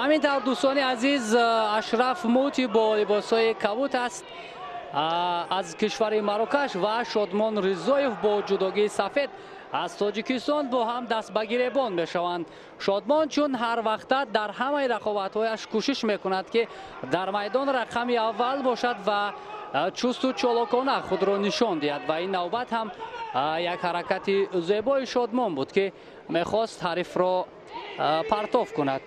Ҳамин тавр, дӯстони азиз, Ашраф Мути бо либосҳои кабут аст аз кишвари Марокаш ва Шодмон Ризоев бо ҷудогии сафед аз Тоҷикистон бо ҳам даст ба гиребон мешаванд. Шодмон чун ҳар вақта дар ҳамаи рақобатҳояш кӯшиш мекунад, ки дар майдон рақами аввал бошад ва чусту чолокона худро нишон диҳад, ва ин навбат ҳам як ҳаракати зебои Шодмон буд, ки мехост ҳарифро партоф кунад.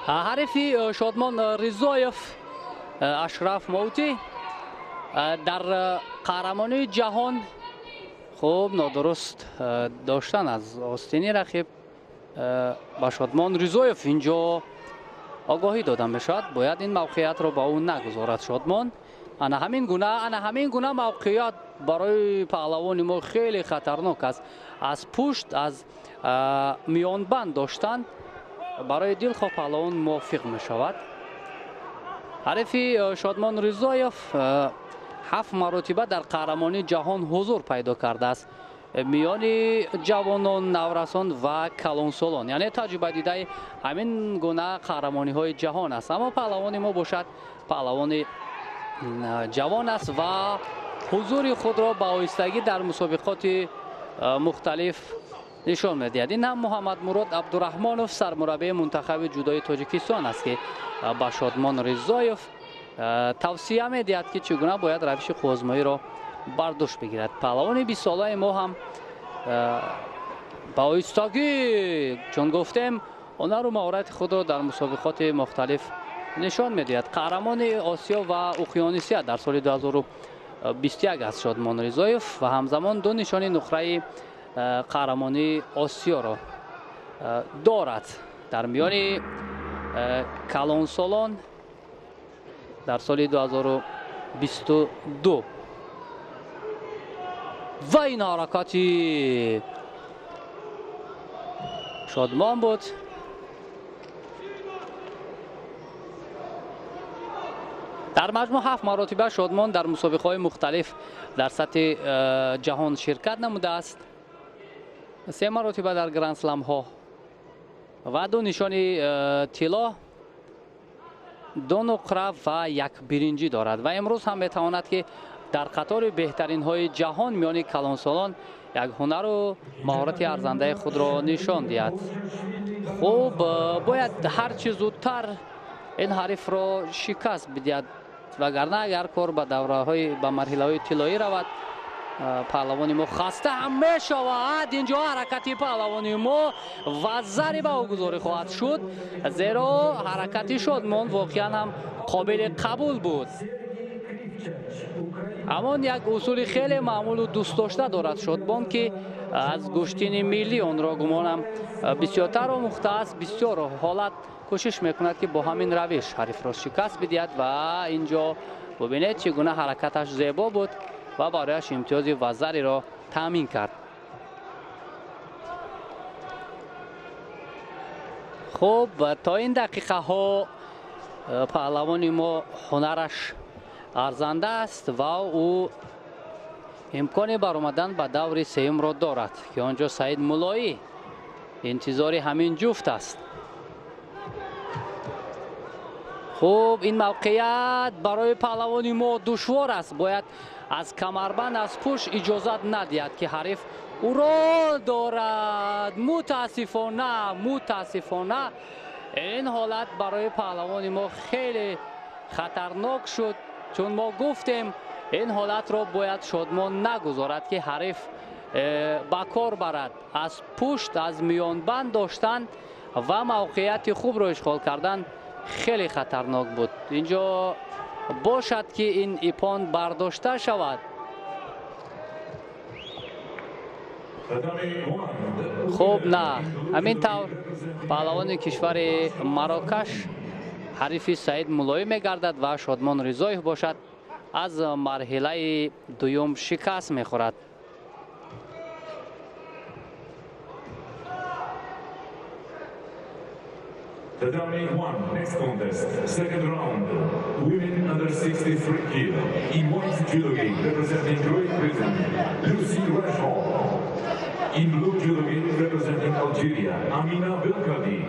Ҳарифи Шодмон Ризоев, Ашраф Мовтӣ, дар қаҳрамонии ҷаҳон хуб нодуруст доштан аз остини рақиб ба Шодмон Ризоев инҷо огоҳӣ дода мешавад. Бояд ин мавқеиятро ба ӯ нагузорад Шодмон. Ана ҳамин гуна мавқеият барои паҳлавони мо хеле хатарнок аст. Аз пушт, аз миёнбанд доштан барои дилхоҳ паҳлавон мувофиқ мешавад. Ҳарифи Шодмон Ризоев ҳафт маротиба дар қаҳрамонии ҷаҳон ҳузур пайдо кардааст миёни ҷавонон, наврасон ва калонсолон, яъне таҷрибадидаи ҳамин гуна қаҳрамониҳои ҷаҳон аст. Аммо паҳлавони мо бошад, паҳлавони ҷавон аст ва ҳузури худро ба оҳистагӣ дар мусобиқоти мухталиф нишон медиҳад. Ин ҳам Муҳаммадмурод Абдураҳмонов, сармураббии мунтахаби ҷудои Тоҷикистон аст, ки ба Шодмон Ризоев тавсия медиҳад, ки чӣ гуна бояд равиши қувваозмоиро бар дӯш бигирад. Паҳлавони 20-солаи мо ҳам ба оҳистагӣ, чун гуфтем, ҳунару маҳорати худро дар мусобиқоти мухталиф нишон медиҳад. Қаҳрамони Осиё ва Уқёнусия дар соли 2021 аст Шодмон Ризоев ва ҳамзамон ду нишони нуқраи қаҳрамонии Осиёро дорад дар миёни калонсолон дар соли 2022. Ва ин ҳаракати Шодмон буд. Дар маҷмӯъ ҳафт маротиба Шодмон дар мусобиқаҳои мухталиф дар сатҳи ҷаҳон ширкат намудааст, се маротиба дар грандсламҳо ва ду нишони тилло, ду нуқра ва як биринҷӣ дорад. Ва имрӯз ҳам метавонад, ки дар қатори беҳтаринҳои ҷаҳон миёни калонсолон як ҳунару маҳорати арзандаи худро нишон диҳад. Хуб, бояд ҳарчи зудтар ин ҳарифро шикаст бидиҳад, вагарна агар кор ба давраҳои, ба марҳилаҳои тиллоӣ равад, паҳлавони мо хаста ҳам мешавад. Инҷо ҳаракати паҳлавони мо ва зари ба ӯ гузорӣ хоҳад шуд, зеро ҳаракати Шодмон воқеан ҳам қобили қабул буд. Ҳамон як усули хеле маъмулу дӯстдошта дорад Шодмон, ки аз гӯштини миллӣ онро, гумонам, бисёртар омӯхтааст. Бисёр ҳолат кӯшиш мекунад, ки бо ҳамин равиш ҳарифро шикаст бидиҳад. Ва инҷо бубинед, чӣ гуна ҳаракаташ зебо буд ва барояш имтиёзи вазариро таъмин кард. Хуб, то ин дақиқаҳо паҳлавони мо ҳунараш арзанда аст ва ӯ имкони баромадан ба даври сеюмро дорад, ки он ҷо Саид Муллоӣ интизори ҳамин ҷуфт аст. Хуб, ин мавқеият барои паҳлавони мо душвор аст. Бояд аз камарбанд, аз пушт иҷозат надиҳад, ки ҳариф ӯро дорад. Мутаассифона, мутаассифона, ин ҳолат барои паҳлавони мо хеле хатарнок шуд, чун мо гуфтем, ин ҳолатро бояд Шодмон нагузорад, ки ҳариф ба кор барад. Аз пушт, аз миёнбанд доштан ва мавқеияти хубро ишғол кардан хеле хатарнок буд. Инҷо бошад, ки ин иппон бардошта шавад. Хуб, на ҳамин тавр паҳлавони кишвари Марокаш ҳарифи Саид Муллоӣ мегардад ва Шодмон Ризоев бошад, аз марҳилаи дуюм шикаст мехӯрад. Tatami 1, next contest, second round, women under 63 kilo, in white judogi, representing Great Britain, Lucy Rushall. In blue judogi, representing Algeria, Amina Belkadi.